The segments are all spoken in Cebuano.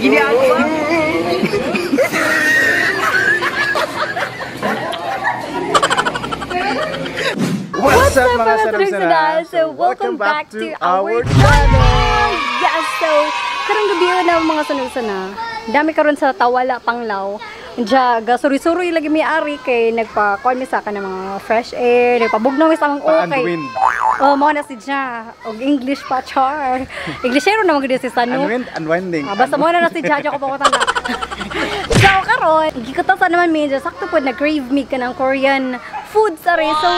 Ginagawa. What's up mga sanam-sanam? So, welcome back to our channel! Yes! So, karong gabi na mga sanam-sana. Dami karon sa Tawala, Panglao. Diya, gasuri-suri lagi may ari kay nagpa-kuan mi sa ka ng mga fresh air, nagpabugnaw mi sa among okay. Unwind. Oh, mao na si Ja. Og English pa, char. Englishero na magud si Sanu. Unwind, unwinding. Ah, basta mo na si Jaja ko pa na. So karon, gikutasan naman mi sakto pod nag-crave mi ka ng Korean food sa re. So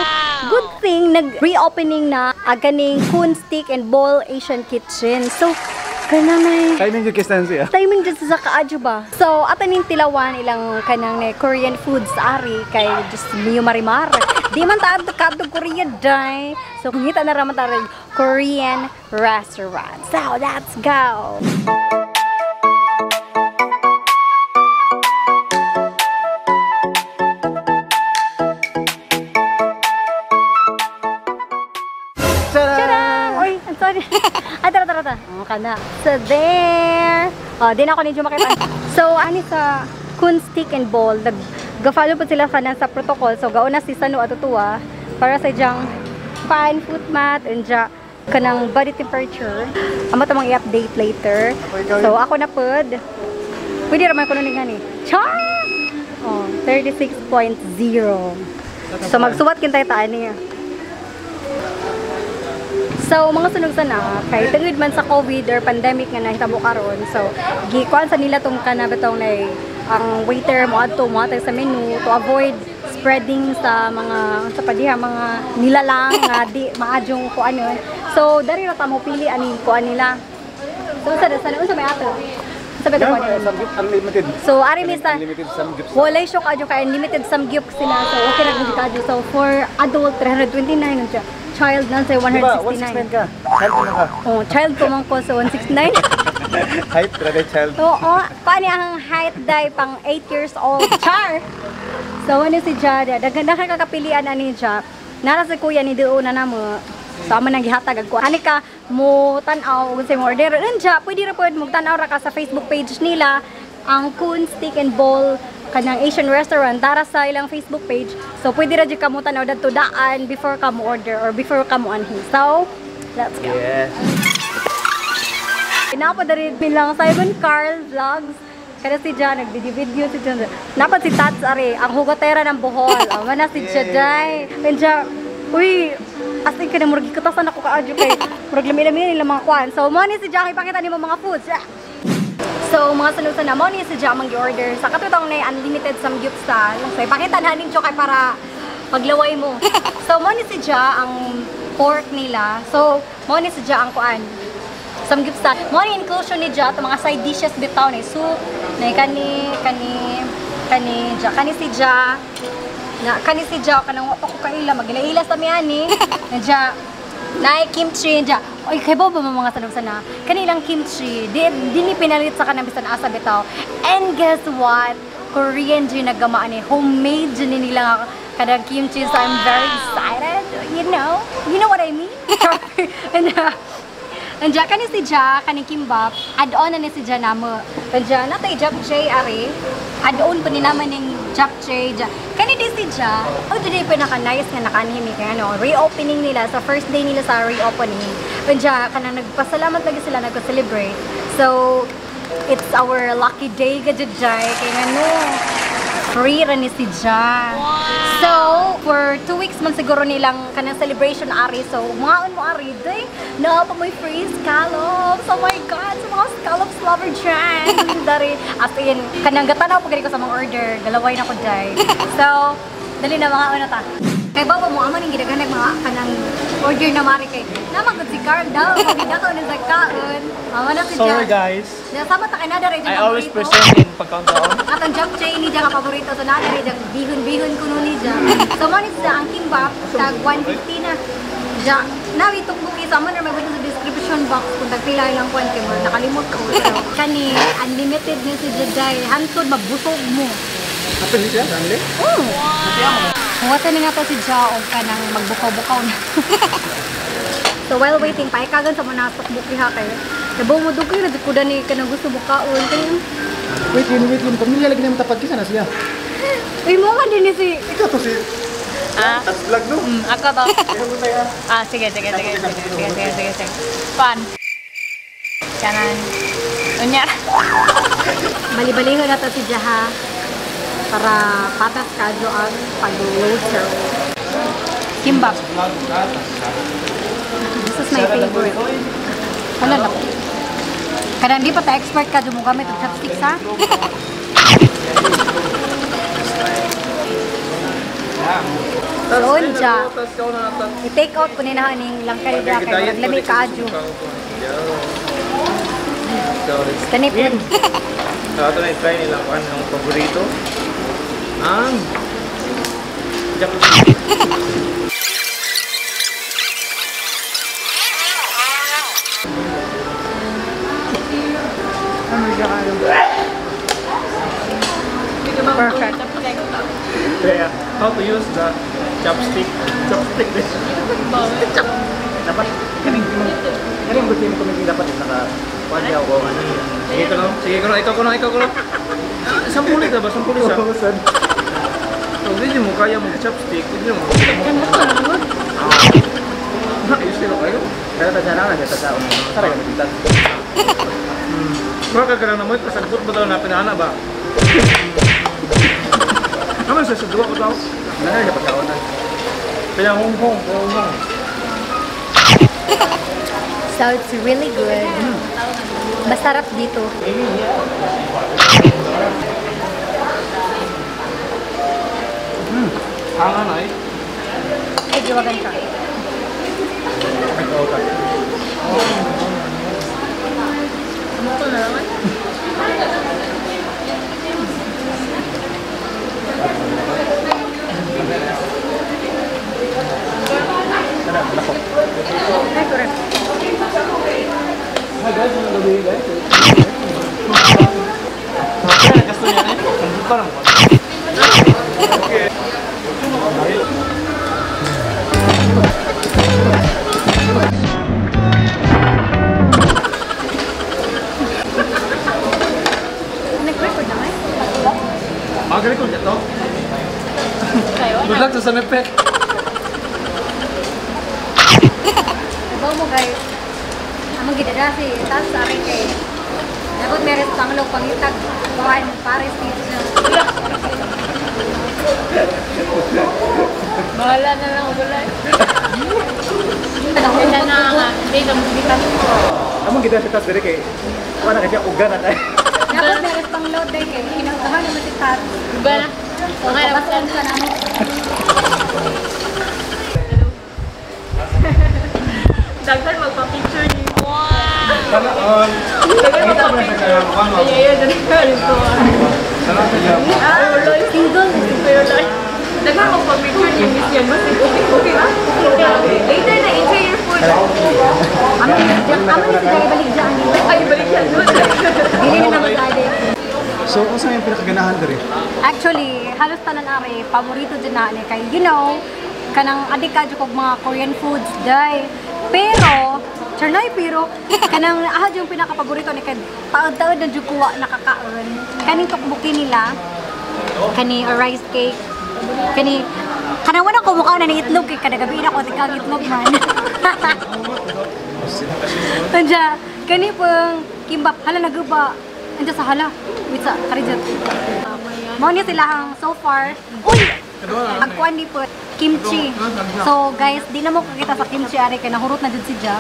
good thing nag-reopening na ang kaning Kun Steak and Bowl Asian Kitchen. So kanang timing jud kay siya. Timing jud sa kaadyo ba. So ataning tilawan ilang kanang na Korean foods ari kay just miyo marimar. Di man ta kadto Korea day. So ngita na ra man ta Korean restaurant. So let's go. Tara! Oy, I'm sorry. Ay, tara, tara, tara. Oh, kana. So, there. Oh, di na ako ninyo makita. So, ani sa Kun Steak and Bowl, nag-follow po sila kana sa protocol. So, gauna si Sanu atutuwa para sa diyang fan, foot mat, and dya kanang body temperature. Amo tamang i-update later. So, ako na pod. Pwede raman ko nun ni. Char! Oh, 36.0. So, magsuwat kintay taan niya. So, mga sunog sana, kay tungod man sa COVID or pandemic nga nahitabo karon. So, gikuan sa nila tong kanabitong na ang waiter mo adto mo sa menu to avoid spreading sa mga sa padiha mga nilalang nga di maadyong kuan yun. So, dari ra ta mo pili ani kuan nila. So, sa unsa may ato? Sa ba kuan? Unlimited. So, ari mi sa unlimited samgyup. Walay siya kaadyo kay unlimited samgyup sila. So, okay ra gud kaadyo. So, for adult 329 siya. Child na say 169. Diba, 169 ka. Child na ka. Oh, child ko man ko sa 169. Height, grabe child. Oo, paano ang height day pang 8 years old. Char! So, ano si Jada? Daghan kakapilian ani siya. Nara sa kuya ni Duo na namo. So, amo nang gihatag ko. Ani ka mo tan-aw ug sa mo order. Unja, pwede ra pod mo tan-aw ra ka sa Facebook page nila ang Kun Steak and Bowl kanang Asian restaurant tara sa ilang Facebook page. So pwede ra jud ka mo tan-aw dadto daan before ka mo order or before ka mo anhi. So, let's go. Yes. Napa diri bilang Simon Carl Vlogs. Kada si Jan nag-video-video si Jan. Napa si Tats ari ang hugatera ng Bohol. Oh, mana si Jaday. Unja, uy, as in kana murag gikutasan ako kaadyo kay murag lami-lami nila mga kuan. So mo ni si Jan ipakita nimo mga foods. Yeah. So, mga salutan na mo ni si Jamang gi-order sa katutong na unlimited samgyupsal. So, ipakita na ninyo kay para paglaway mo. So, mo ni si Ja ang pork nila. So, mo ni si Ja ang kuan samgyupsal. Mo ni inclusion ni Ja itong mga side dishes bitaw na soup, na kani, kani, kani, ja, kani si Ja. Na, kani si Ja, kanang wa pa ko kaila, magila-ila sa mi ani. Na Ja, na kimchi ja. Oy, kay ba mga sanog sana? Kanilang kimchi, di ni pinalit sa kanang bisan asa bitaw. And guess what? Korean jud naggamaan ni homemade jud ni nila kanang kimchi. So I'm very excited. You know? You know what I mean? And ja kani si Ja, kani kimbap, add-on na ni si Ja namo. And ja natay japchae ari. Add-on pa ni naman ning japchae ja. Kani di si Ja. Oh, today pinaka nice nga nakaanhi mi kay ano, reopening nila sa first day nila sa reopening. And ja kanang nagpasalamat lagi sila nag-celebrate. So it's our lucky day gajud jay kay ngano free ra ni si Ja. So, for 2 weeks man siguro nilang kanang celebration ari. So, maon mo ari day. Na pa may free scallops. Oh my God, sa mga scallops lover dyan. Dari, as in, kanang gatanaw pag ko sa mga order. Galaway na ko day. So, dali na mga una ta. Kay baba mo, amo ning gidaghanag mga kanang order na mari kay. Namang gud si Carl daw, magdakaw na sa kaon. Mama na si Ja. Sorry guys. Sama ta kay nada rin I always present in pagkaon. Atong japchae ni ja ka paborito so nada rin jang bihon-bihon kuno ni ja. So mo ni siya ang kimbap tag 150 na. Ja, nawi tukbong isa mo na may sa description box kung tagpila ilang kuan kay mo nakalimot ko. So, kani unlimited ni si Jaday. Hantod mabusog mo. Ato ni siya, unli? Oh. Huwatan ni nga to si Ja og kanang magbukaw-bukaw na. So while waiting, paikagan sa mga tukbok ha kayo. Nabaw mo dugay na jud ko dani kanang gusto mo kaon kani. Wait, wait. Pamilya lagi na tapad kisa na siya. Uy, mo nga din ni si Ikaw to si Ah, Tats vlog no. Ako to. Ah, sige. Pan. Kanan. Unya. Bali-balihon na to si Jaha para patas kadyo ang pag-load. Kimbap. This is my favorite. Wala na. Kada hindi pa ta expert ka mo gamit og chopsticks ha. Ronja. I-take out ko ni na ning langkay ra kay lami kaadyo. Kani po. So, ito na i-try nila kung anong paborito. Ang Japanese. Perfect. Kaya, how to use the chopstick. Chopstick din. Dapat kaning kaning gusto mo kumiging dapat naka kuan niya o ano. Sige ko lang. Sige ko lang. Ikaw ko lang. Ikaw ko lang. Sampuli ka ba? Sampuli siya. Oo, sad. So, hindi mo kaya mag chopstick. Hindi mo. Ah, ayos sila kayo. Pero ta na lang siya ta Tara ka maging tats. Baka ka lang naman, kasagbot ba daw na pinana ba? Naman sa duwa ko daw. Wala na siya pagkaon na. Pinahunghong, pinahunghong. So it's really good. Masarap dito. Hanga na eh. Ay, giwagan ka. Ikaw ka. Muto na naman. Ay, correct. Hi guys, ano gabi guys? Kaya gusto niya eh. Kambuka lang ba? Okay. Nag-record na ngayon? Magaling ko dito. Good luck sa sanepek. Nabaw mo guys. Among gidada si taas sa akin kay dapat meron panglog pangitag kuhan Paris dito. Bahala na lang wala. Wala na nga. Hindi ka magbitan. Among gid sa tats diri kay kuan na kay uga na tayo. Dapat meron pang load day kay kinakahan naman si Tat. Uga na. So, pabasan ka na mo. Daghan magpa-picture niyo. Sana all. Daghan magpa-picture. Ay, ay, daghan ko. Sana kaya. Single. Daghan magpa-picture niyo, Miss Yan. Mas okay ba? Later na, enjoy your food. Amo ni si Jay balik dyan. Ay, balik yan doon. Dili na naman tayo. So, unsa yung pinakaganahan diri? Actually, halos tanan ari paborito dyan na ni kay you know, kanang adik ka jud kog mga Korean foods day. Pero Chernay pero kanang aha yung pinakapaborito ni kay taod-taod na jud kuwa nakakaon. Kaning tteokbokki nila, kani or rice cake, kani kanang wala ko mukha na ni itlog kay kada gabi na ko tikang itlog man. Anja, kani pong kimbap hala naguba. Anja sa hala. Wait sa karijat. Mao ni sila ang so far. Uy! Ang kuan ni po kimchi. So guys, di na mo kakita sa kimchi ari kay nahurot na jud si Ja.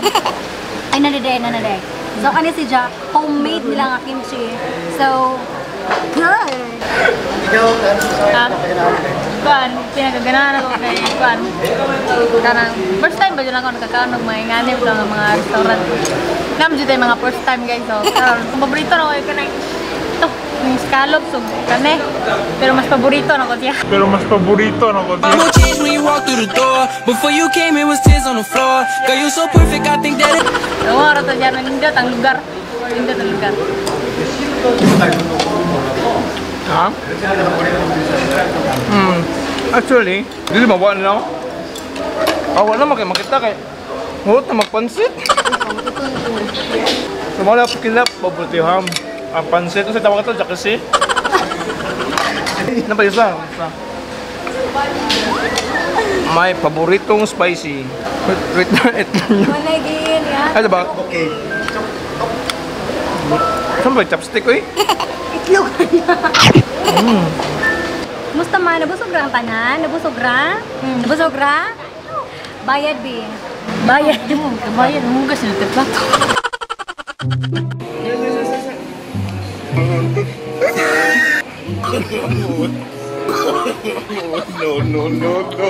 Ay nanide nanide. So kani si Ja, homemade nila nga kimchi. So good. Ikaw, ano sa pinakaganahan diri? Kuan, pinakaganahan ako kay Kuan. Kanang first time ba dyan ako nakakaon og mga inganib sa mga restaurant. Nam jud ay mga first time guys. So, karon kung paborito na ko kanang ito, yung scallops ug kane. Pero mas paborito na ko siya. Pero mas paborito na ko No change when you walk through the door. Before you came, it was tears on the floor. Girl, you so perfect, I think that it. Oo, ra to dyan nindot ang lugar. Nindot ang lugar. Ha? Actually, dili mawa na ako. Ah, wala man kay makita kay hurot na magpansit. So mo na kilap paborito ham. Ang pansit sa tawag ito jakasi. Ano ba isa? Isa. My paboritong spicy. Wait, wait, wait. Managin, ya. Ano ba? Okay. Saan ba yung chopstick, oy? Itlog na. Musta man, nabusog ra ang tanan? Nabusog ra? Nabusog ra? Bayad, bi. Bayad. Bayad, hugas na ito plato. No, no, no, no.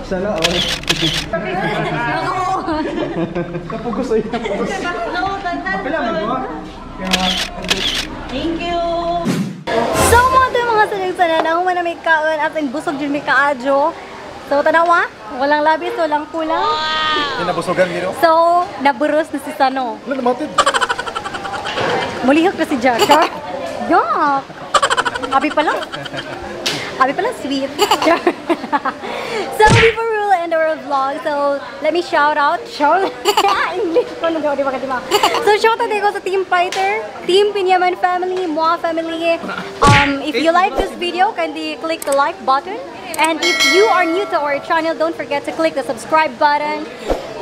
Sana all. Napugos ay napugos. Pila may mo? So, mga ito yung mga salang-sanan, ang na may kaon at ang busog din may kaadyo. So, tanawa, walang labis, walang kulang. Wow. Nabusogan gino. So, naburos na si Sano. Ano namatid? Mulihok na si Jack. Yuck! Abi pa lang. Abi pa lang sweet. So, before we will end our vlog, so let me shout out. Shout English ko na di ba di ba? So, shout out ko sa Team Fighter, Team Pinyaman Family, Moa Family. If you like this video, kindly click the like button. And if you are new to our channel, don't forget to click the subscribe button.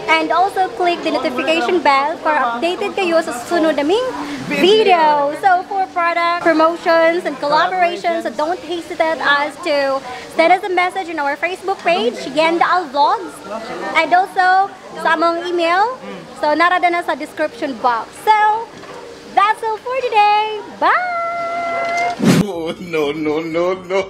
And also click the notification bell para updated kayo sa susunod naming video. So for product promotions and collaborations, so don't hesitate us to send us a message on our Facebook page, Yenda Vlogs, and also sa among email. So narada na sa description box. So that's all for today. Bye! Oh, no, no, no, no.